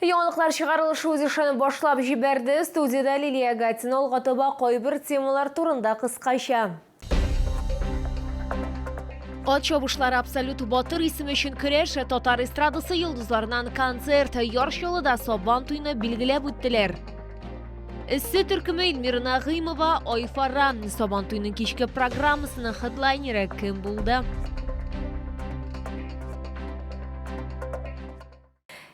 Яңалыклар чыгарылышы үз эшен башлап җибәрде. Студиядә Лилия Гатина алга таба кайбер темалар турында кыскача. Ат чабышлары абсолют батыр исеме өчен көрәш, татар эстрадасы йолдызларыннан концерт, Яр Чаллыда Сабан туйны билгеләп үттеләр. Эссе төркеме Эльмира Нагыймова, Айфара. Сабан туйның кичке программасының хедлайнеры кем булды?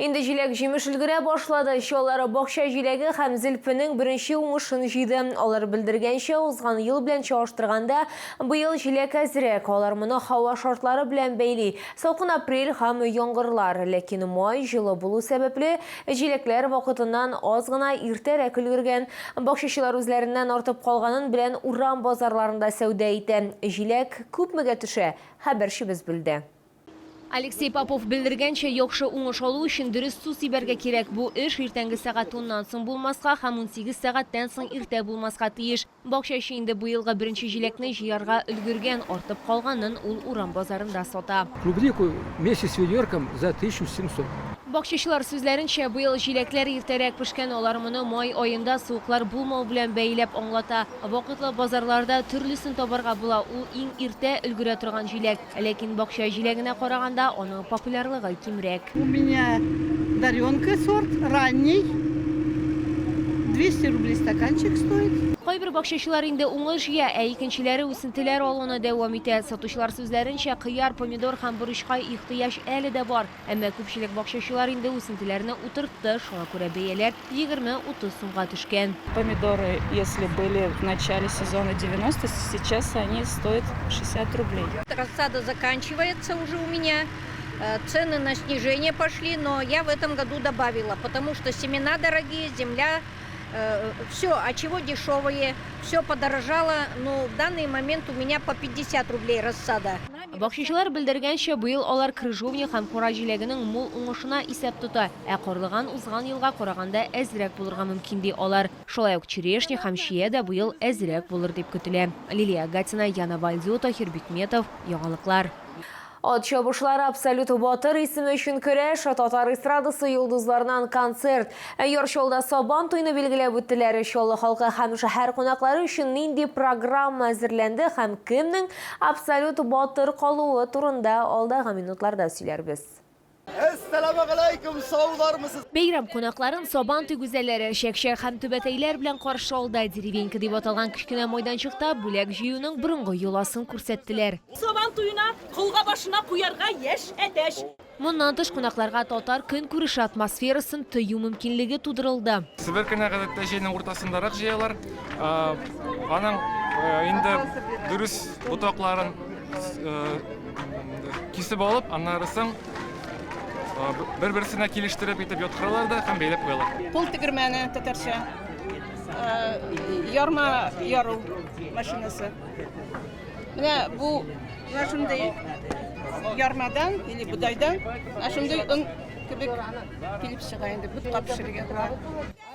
Инде җиләк-җимеш өлгерә башлады. Чаллары бакча җиләге һәм зелпенең беренче уңышын җыйды. Алар белдергәнчә, узган ел белән чагыштырганда, быел җиләк әзрәк. Алар моны һава шартлары белән бәйли. Салкын апрель һәм яңгырлар. Ләкин май җылы булу сәбәпле, җиләкләр вакытыннан аз гына иртәрәк өлгергән. Бакчачылар үзләреннән артып калганын белән урам базарларында сәүдә итә. Җиләк күпмегә төшә? Хәбәрчебез белде. Алексей Попов белдергәнчә, яхшы уңыш алу өчен дөрес су сибәргә кирәк. Бу эш иртәнге сәгать уннан соң булмаска һәм 18 сәгатьтән соң иртә булмаска тиеш. Бакчачы инде быелгы беренче җиләкне җыярга өлгергән, артып калганын ул урам базарында сата. Клубнику вместе с ведерком за 1700. Бакчачылар сүзләренчә, быел җиләкләр иртәрәк пешкән, алар моны май аенда суыклар булмау белән бәйләп аңлата. Вакытлы базарларда төрлесен табарга була, ул иң иртә өлгерә торган җиләк. Ләкин бакча җиләгенә караганда аның популярлыгы кимрәк. У меня даренка сорт, ранний, 200 рублей стаканчик стоит. Кайбер бакчачылар инде уңыш җыя, ә икенчеләре үсентеләр алуны дәвам итә. Сатучылар сүзләренчә, кыяр, помидор һәм борычка ихтыяҗ әле дә бар. Әмма күпчелек бакчачылар инде үсентеләрне утыртты, шуңа күрә бәяләр 20-30 сумга төшкән. Помидоры, если были в начале сезона 90, сейчас они стоят 60 рублей. Рассада заканчивается уже у меня. Э, цены на снижение пошли, но я в этом году добавила, потому что семена дорогие, земля, э, все, а чего дешевые, все подорожало, но в данный момент у меня по 50 рублей рассада. Бакчачылар белдергәнчә, быел алар крыжовник һәм кура җиләгенең мул уңышына исәп тота, ә карлыган узган елга караганда әзрәк булырга мөмкин, ди алар. Шулай ук черешня һәм чия дә быел әзрәк булыр дип көтелә. Лилия Гатина, Яна Вальдио, Таһир Бикметов, Яңалыклар. Ат чабышлары абсолют батыр исеме өчен көрәш, татар эстрадасы йолдызларыннан концерт. Ә Яр Чаллыда Сабан туйны билгеләп үттеләр. Чаллы халкы һәм шәһәр кунаклары өчен нинди программа әзерләнде һәм кемнең абсолют батыр калуы турында алдагы минутларда сөйләрбез. Әссәламегаләйкүм, саулармысыз? Бәйрәм кунакларын Сабан туй гүзәлләре, чәкчәк һәм түбәтәйләр белән каршы алды. Деревенька дип аталган кечкенә майданчыкта бүләк җыюның борынгы йоласын күрсәттеләр. Сабан туена колга башына куярга яшь әтәч. Моннан тыш, кунакларга татар көнкүреше атмосферасын тою мөмкинлеге тудырылды. Себеркене гадәттә җәйнең уртасындарак җыялар. Аның инде дөрес ботакларын кисеп алып, аннары соң бер-берсенә килештереп итеп яткыралар да һәм бәйләп куялар. Кул тегермәне татарча. Ярма яру машинасы. Менә бу менә шундый ярмадан или бодайдан менә шундый он кебек килеп чыга инде, ботка пешерергә була.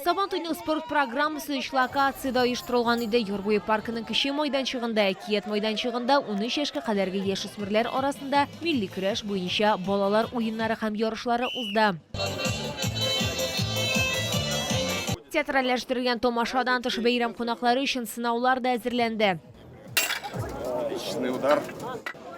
Сабан туйның спорт программасы өч локациядә оештырылган иде. Яр буе паркының кече майданчыгында, Әкият майданчыгында 13 яшькә кадәрге яшүсмерләр арасында милли көрәш буенча балалар уеннары һәм ярышлары узды. Театральләштерелгән тамашадан тыш бәйрәм кунаклары өчен сынаулар да әзерләнде. Отличный удар.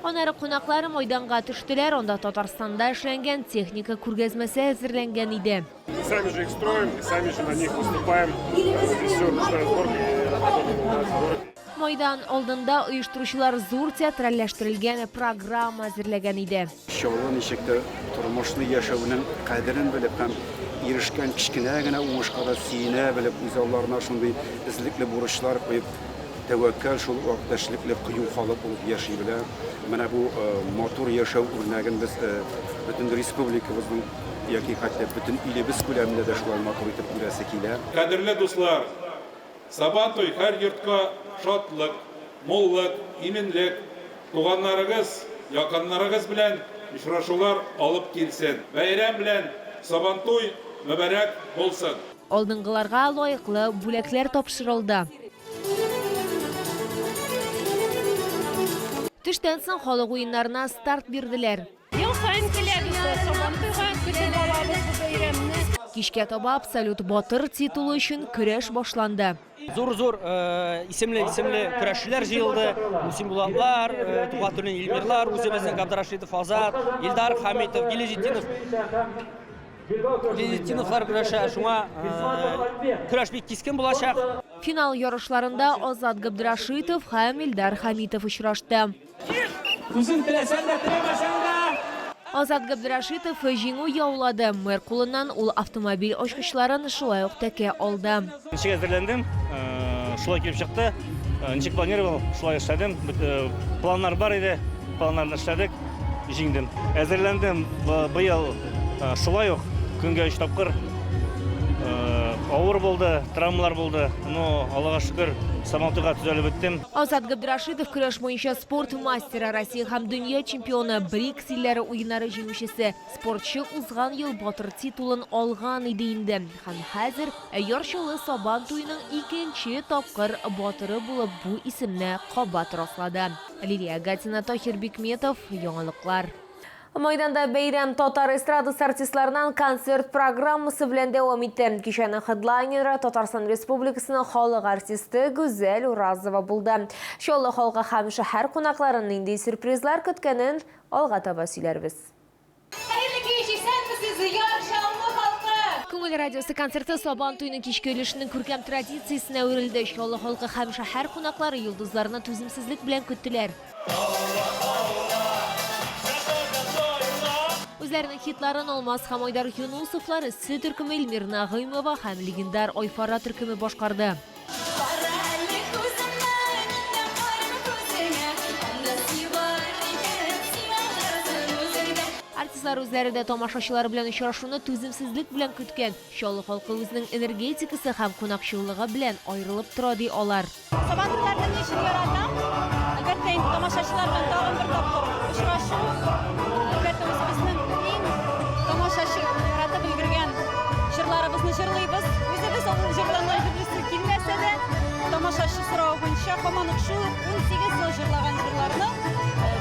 Аннары кунаклар майданга төштеләр, анда Татарстанда эшләнгән техника күргәзмәсе әзерләнгән иде. Мы сами же их строим, и сами же на них выступаем. Здесь все ручная сборка и работаем на сборке. Майдан алдында оештыручылар зур театральләштерелгән программа әзерләгән иде. Чаллы ничектер тормышны яшәүнең кадерен белеп һәм ирешкән кечкенә генә уңышка да сөенә белеп, үз алларына шундый эзлекле бурычлар куеп, Тәвәккәл, шул ук вакытта эшлекле, кыю халык булып яши белә. Менә бу матур яшәү үрнәген без бөтен республикабызның яки хәтта бөтен илебез күләмендә дә шулай матур итеп күрәсе килә. Кадерле дуслар! Сабантуй һәр йортка шатлык, муллык, иминлек, туганнарыгыз, якыннарыгыз белән очрашулар алып килсен. Бәйрәм белән, Сабантуй мөбарәк булсын! Алдынгыларга лаеклы бүләкләр тапшырылды. Төштән соң халык уеннарына старт бирделәр. Ел саен киләбез Сабантуйга, көтеп алабыз бу бәйрәмне. Кичкә таба абсолют батыр титулы өчен көрәш башланды. Зур-зур исемле-исемле көрәшчеләр җыелды. Мусин Булатлар, Тугатуллин Илмирлар, үзебезнең Габдрашитов Азат, Илдар Хамитов, Гилезетдинов. Гилезетдиновлар көрәшә. Шуңа көрәш бик кискен булачак. Финал ярышларында Азат Габдрашитов һәм Илдар Хамитов очрашты. Үзең теләсәң дә, теләмәсәң дә! Азат Габдрашитов җиңү яулады. Мэр кулыннан ул автомобиль ачкычларын, шулай ук тәкә алды. Ничек әзерләндем, шулай килеп чыкты. Ничек планировал, шулай эшләдем. Планнар бар иде, планнарны эшләдек, җиңдем. Әзерләндем быел шулай ук көнгә өч тапкыр. Авыр булды, травмалар булды, но Аллага шөкер, Сабантуйга төзәлеп беттем. Азат Габдрашитов көрәш буенча спорт мастеры, Россия һәм дөнья чемпионы, БРИКС илләре уеннары җиңүчесе. Спортчы узган ел батыр титулын алган иде инде. Һәм хәзер Яр Чаллы Сабан туеның икенче тапкыр батыры булып бу исемне кабат раслады. Лилия Гатина, Таһир Бикметов, Яңалыклар. Майданда бәйрәм татар эстрадасы артистларыннан концерт программасы белән дәвам итте. Кичәнең хедлайнеры Татарстан Республикасының халык артисты Гүзәл Уразова булды. Чаллы халкы һәм шәһәр кунакларын нинди сюрпризлар көткәнен алга таба сөйләрбез. Хәерле кич, исәнмесез, Яр Чаллы халкы! Күңел радиосы концерты Сабан туеның кичке өлешенең күркәм традициясенә әверелде. Чаллы халкы һәм шәһәр кунаклары йолдызларны түземсезлек белән көттеләр. Үзләренең хитларын Алмаз һәм Айдар Юнусовлар, Эссе төркеме Эльмира Нәгыймова һәм легендар Айфара төркеме башкарды. Артистлар үзләре дә тамашачылар белән очрашуны түземсезлек белән көткән. Чаллы халкы үзенең энергетикасы һәм кунакчыллыгы белән аерылып тора, ди алар. Сабантуйларны ни өчен яратам? Әлбәттә инде, тамашачылар белән тагын бер тапкыр очрашу. Әлбәттә, үзебезнең иң тамашачы яратып өлгергән җырларыбызны җырлыйбыз. Үзебез ул җырларны җырлыйсы килмәсә дә, тамашачы соравы буенча һаман ук шул 18 ел җырлаган җырларны,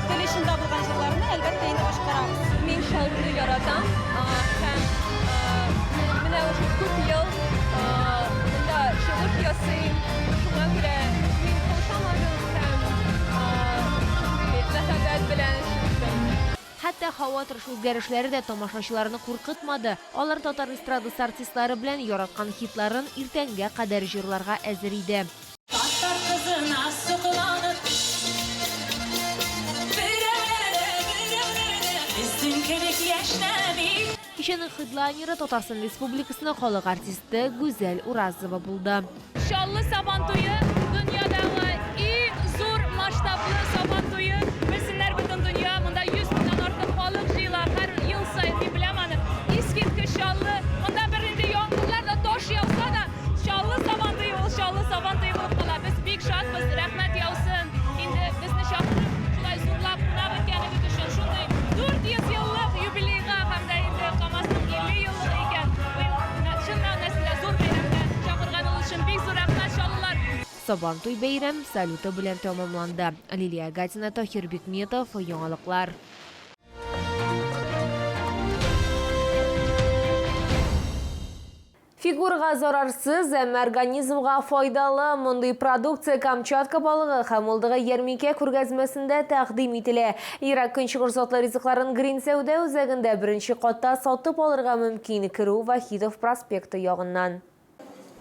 тел очында булган җырларны, әлбәттә инде, башкарабыз. Мин Чаллыны яратам һәм менә уже күп ел монда чыгыш ясыйм. Шуңа күрә мин каушамадым һәм шундый мәхәббәт белән чыктым. Хәтта һава торышы үзгәрешләре дә тамашачыларны куркытмады. Алар татар эстрадасы артистлары белән яраткан хитларын иртәнгә кадәр җырларга әзер иде. Татар кызына сокланып, Берәүләр дә, берәүләр дә безнең кебек яшьнәми. Кичәнең хедлайнеры Татарстан Республикасының халык артисты Гүзәл Уразова булды. Чаллы Сабантуе, дөньядагы иң зур масштаблы Сабантуе. Белсеннәр бөтен дөнья, монда 100 меңнән артык халык җыела һәр ел саен, мин беләм аны. Искиткеч Чаллы, монда бернинди яңгырлар да, таш яуса да, Чаллы Сабантуе ул Чаллы Сабантуе булып кала. Без бик шатбыз, рәхмәт яусын. Инде безне чакырып, шулай зурлап кунак иткәнегез өчен, шундый 400 еллык юбилейга һәм дә инде КАМАЗның 50 еллыгы икән. Быел чын мәгънәсендә зур бәйрәмгә чакырганыгыз өчен бик зур рәхмәт, чаллылар. Сабантуй бәйрәм салюты белән тәмамланды. Лилия Гатина, Таһир Бикметов, Яңалыклар. Фигурага зарарсыз, әмма организмга файдалы мондый продукция Камчатка балыгы һәм улдыгы ярминкә күргәзмәсендә тәкъдим ителә. Ерак Көнчыгыш затлы ризыкларын Грин сәүдә үзәгендә беренче катта сатып алырга мөмкин, керү Вахитов проспекты ягыннан.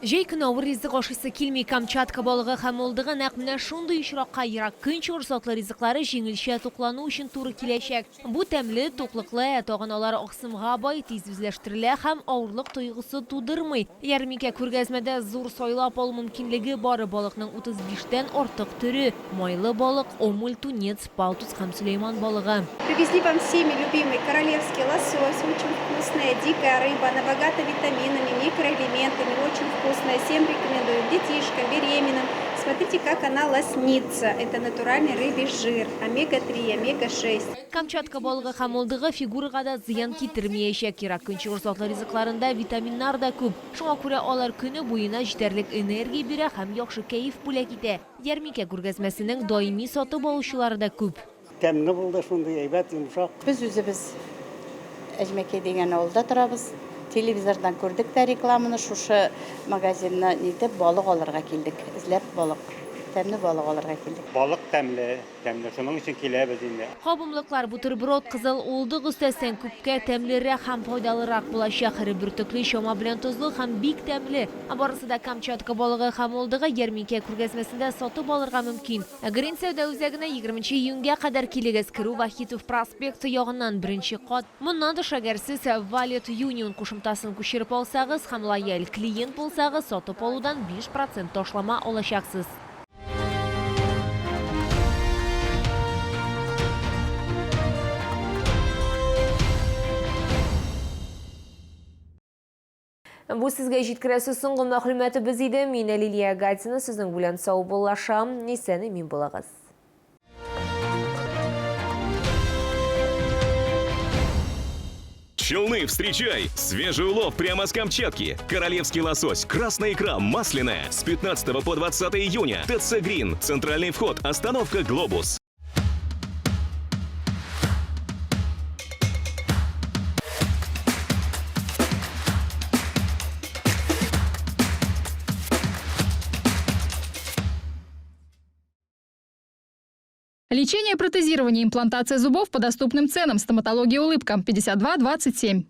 Җәй көне авыр ризык ашыйсы килми. Камчатка балыгы һәм улдыгы нәкъ менә шундый очракка Ерак Көнчыгыш затлы ризыклары җиңелчә туклану өчен туры киләчәк. Бу тәмле, туклыклы, ә тагын алар аксымга бай, тиз үзләштерелә һәм авырлык тойгысы тудырмый. Ярминкә-күргәзмәдә зур сайлап алу мөмкинлеге бар, балыкның 35 тән артык төре, майлы балык, омуль, тунец, палтус һәм сөләйман балыгы. Привезли вам всеми любимый королевский лосось, очень вкусная дикая рыба, она богата витаминами, микроэлементами, очень вкусная, всем рекомендую, детишкам, беременным. Смотрите, как она лоснится. Это натуральный рыбий жир, омега-3, омега-6. Камчатка балыгы һәм улдыгы фигурага да зыян китермәячәк. Ерак Көнчыгыш затлы ризыкларында витаминнар да күп. Шуңа күрә алар көне буена җитәрлек энергия бирә һәм яхшы кәеф бүләк итә. Ярминкә күргәзмәсенең даими сатып алучылары да күп. Тәмле булды, шундый әйбәт, йомшак. Без үзебез Әҗмәкәй дигән авылда торабыз. Телевизордан күрдек тә рекламаны, шушы магазинны нитеп балык алырга килдек. Эзләп балык, тәмле балык алырга килдек. Балык тәмле, тәмле, шуның өчен киләбез инде. Кабымлыклар бутерброд кызыл уылдык өстәсәң күпкә тәмлерәк һәм файдалырак булачак. Эре бөртекле, чама белән тозлы һәм бик тәмле. Барысы да Камчатка балыгы һәм уылдыгы ярминкә күргәзмәсендә сатып алырга мөмкин. Грин сәүдә үзәгенә егерменче июньгә кадәр килегез. Керү Вахитов проспекты ягыннан, беренче кат. Моннан тыш, әгәр сез Wallet Union кушымтасын күчереп алсагыз һәм лояль клиент булсагыз, сатып алудан 5 процент ташлама алачаксыз. Бу сезгә җиткерәсе соңгы мәгълүматыбыз иде. Мин Лилия Гатина сезнең белән саубуллашам. Исән-имин булыгыз. Челны, встречай! Свежий улов прямо с Камчатки. Королевский лосось, красная икра, масляная. С 15 по 20 июня. ТЦ Грин. Центральный вход. Остановка Глобус. Лечение, протезирование, имплантация зубов по доступным ценам. Стоматология «Улыбка» 52 27.